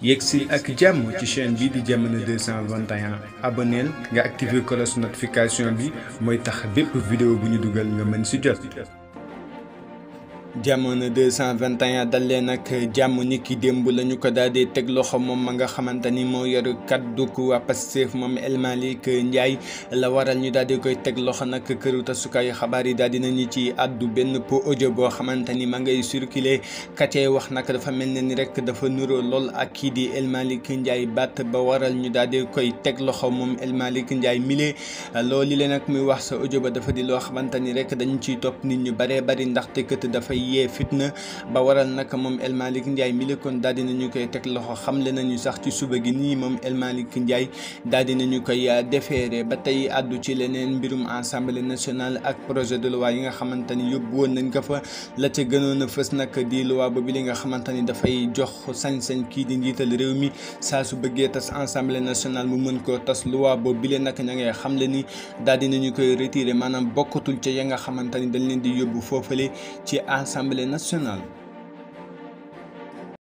yegsil ak jàmm ci chaîne bi di Jamono 221 abonneel nga activer cloche notification bi mooy tax bépp vidéo bu ñu dugal nga mën ci jot. Jamono 221 dal leen ak jàmm ni ki démb la ñu ko daal di teg loxo moom ma nga xamante ni moo yor kaddu ku waa Pastef moom El Malick Ndiaye la waral ñu daal di koy teg loxo nag këru tasukaayu xabaar yi daal di nañu ci àddu benn po audio boo xamante ni ma ngay circuler kacee wax nag dafa mel ne ni rek dafa nuroo lool ak kii di El Malick Ndiaye baat ba waral ñu daal di koy teg loxo moom El Malick Ndiaye mile loolu leen nag muy wax sa audio ba dafa di loo xamante ni rek dañu ciy topp nit ñu baree bari ndaxte kët dafay yee fitna ba waral nag moom El Malick Ndiaye mi kon daal di nañu koy teg loxo xamle nañu sax ci suba gi nii moom El Malick Ndiaye daal di nañu koy déféré ba tey àddu ci leneen mbirum assemblée nationale ak projet de loi yi nga xamante ni yóbbu woon nañ ko fa la ca gënoon a fës nag di loi boobu li nga xamante ni dafay jox sañ-sañ kii di njiital réew mi saa su bëggee tas assemblée nationale mu mën koo tas loi boobu bi leen nag ña ngay xamle ni daal di nañu koy retiré maanaam bokkatul ca ya nga xamante ni dañ leen di yóbbu foofale ci assemblée nationale.